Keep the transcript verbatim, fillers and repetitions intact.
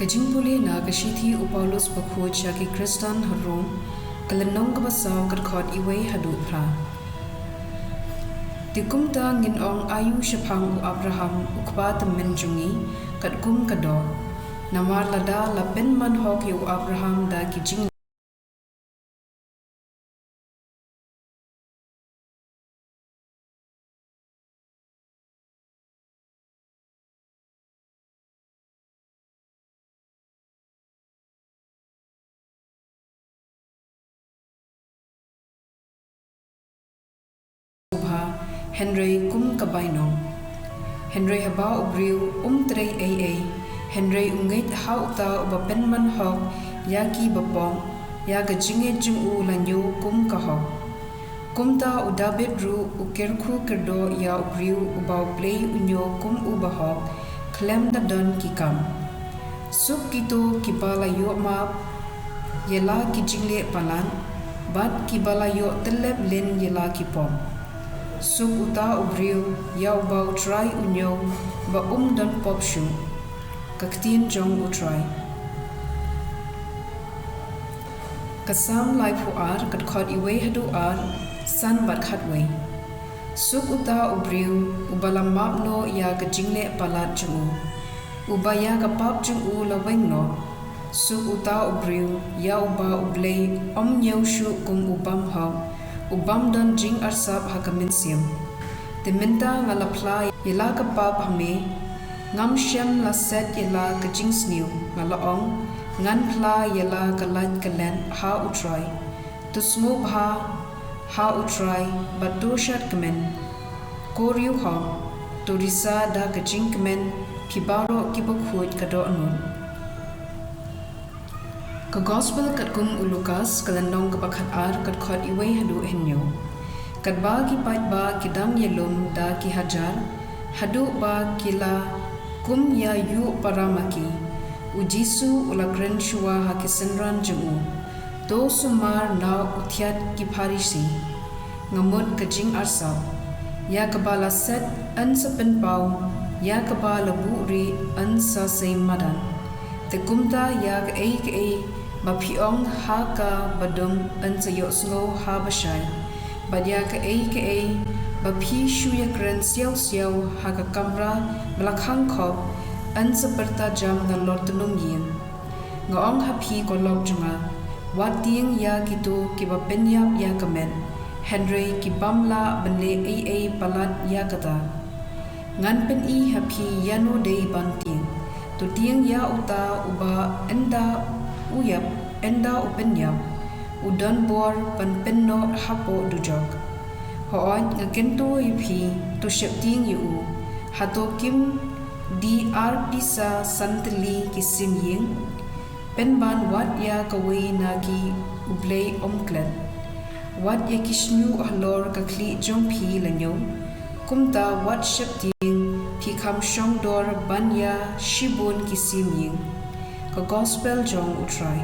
Ka jingpule na ka shithi u Paulus bakhuid sha ki Khristan ha Rom, ka lynnong kaba saw, ka dkhot wei haduh phra. Te kumta ngin ong aïu shaphang u Abraham u kpa tymmen jong ngi, katkum ka doh? Namar lada la pynman hok ïa u Abraham da ki jing Hynrei kum ka bainong. Hynrei haba u briew um trei ei ei, hynrei u ngeit ha uta uba pynman hok ïa ki bapop, ïa ka jingngeit jong u la ñiew kum ka hok. Kumta u David ruh u kyrkhu kyrdoh ïa u briew uba U Blei u ñiew kum u bahok, khlem da don ki kam. Suk kito kiba la ïoh map ïa la ki jingleh palat, bad kiba la ïoh tyllep lin ïa la ki pop. Suk uta u briew ïa uba U Trai u ñiew ba um don pop shuh. Ka ktien jong U Trai. Ka Salm laiphew ar, ka dkhot wei haduh ar, san bad khatwei. Suk uta u briew uba la map noh ïa ka jingleh palat jong u, uba ïa ka pap jong u la weng noh. Suk uta u briew ïa uba U Blei um ñiew shuh kum u bym hok, u bym don jingarsap ha ka mynsiem. Te mynta nga la phla ïa la ka pap ha me, ngam shym la set ïa la ka jingsniew, nga la ong, ngan phla ïa la ka lait ka let ha U Trai. To sngewbha ha U Trai, bad to shad kmen, ko riew hok, to risa da ka jingkmen, phi baroh kiba khuid ka dohnud. Ka Gospel katkum u Lukas, ka lynnong kaba khatar, ka dkhot wei haduh hynñiew. Katba ki paidbah ki dang ïalum da ki hajar, haduh ba ki la kum ïa ïuh para ma ki, u Jisu u la kren shuwa ha ki synran jong u. To sumar na u thied ki Pharisi. Nga mut ka jingarsap. Ïa kaba la set yn sa pynpaw, ïa kaba la buhrieh yn sa sei madan. Te kumta ïa kaei kaei ba phi ong ha kaba dum yn sa ïohsngew ha bashai, bad ïa kaei kaei ba phi shu ïakren siaw siaw ha ka kamra ba la khang khop, yn sa pyrta jam na lor tnum ïing. Nga ong ha phi, ko lok jong nga, wat tieng ïa kito kiba pynïap ïa ka met, hynrei ki bym lah ban leh ei ei palat ïa kata. Ngan pyni ha phi ïano dei ban tieng. To tieng ïa uta uba ynda u ïap, ynda u pynïap, u don bor ban pynnoh hapoh dujok. Hooid, nga kyntu ïa phi, to sheptieng ïa u. Hato kim dei ar pisa san tylli ki sim ïing? Pynban wat ïa kawei na ki U Blei um klet. Wat ïa ki shñiuh halor ka khlieh jong phi la ñiew. Kumta wat sheptieng phi kham shong dor ban ïa shibun ki sim ïing. Ka Gospel jong U Trai.